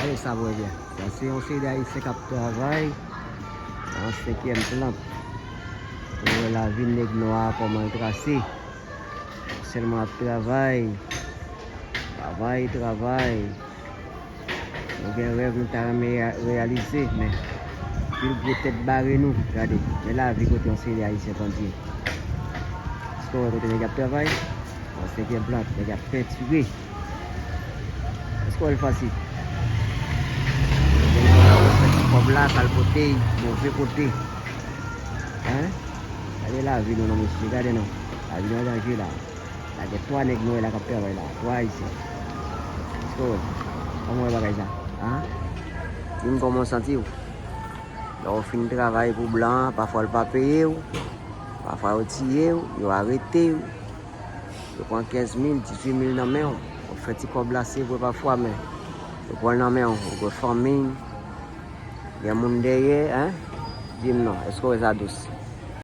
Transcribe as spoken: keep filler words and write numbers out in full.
Gade sa, bwè byen. Sa se yon seri de Ayisyen k ap travay nan senkyèm plant. Ou wè lavi nèg nwa a kòman l trase. Sèlman ap travay. Travay, travay. Nou gen rèv nou ta renmen reya- reyalize, men pil gwo tèt bare nou. Gade, men lavi kote yon seri de Ayisyen pandye. Èske w wè kote nèg ap travay? Nan senkyèm plant, nèg ap pentire. Èske w wè l fasil? Fè ti kòb la, sa l pote, move kote. Hein? Gade lavi nou non, mesye, gade non. Lavi nou an danje la. La gen twa nèg nou wè la k ap travay la, twa Ayisyen. Èske w wè? Kòman w wè bagay sa? Hein? Di m kòman w santi w? Lè w fin travay pou blan an, pafwa l pa peye w, pafwa yo tiye w, yo arete w, yo pran kenz mil, dizuit mil nan men w. Ou fè ti kòb la, se vre pafwa, men yo pran l nan men w, ou gen fanmi, gen moun dèyè, hein? Di m non, èske w wè sa dous?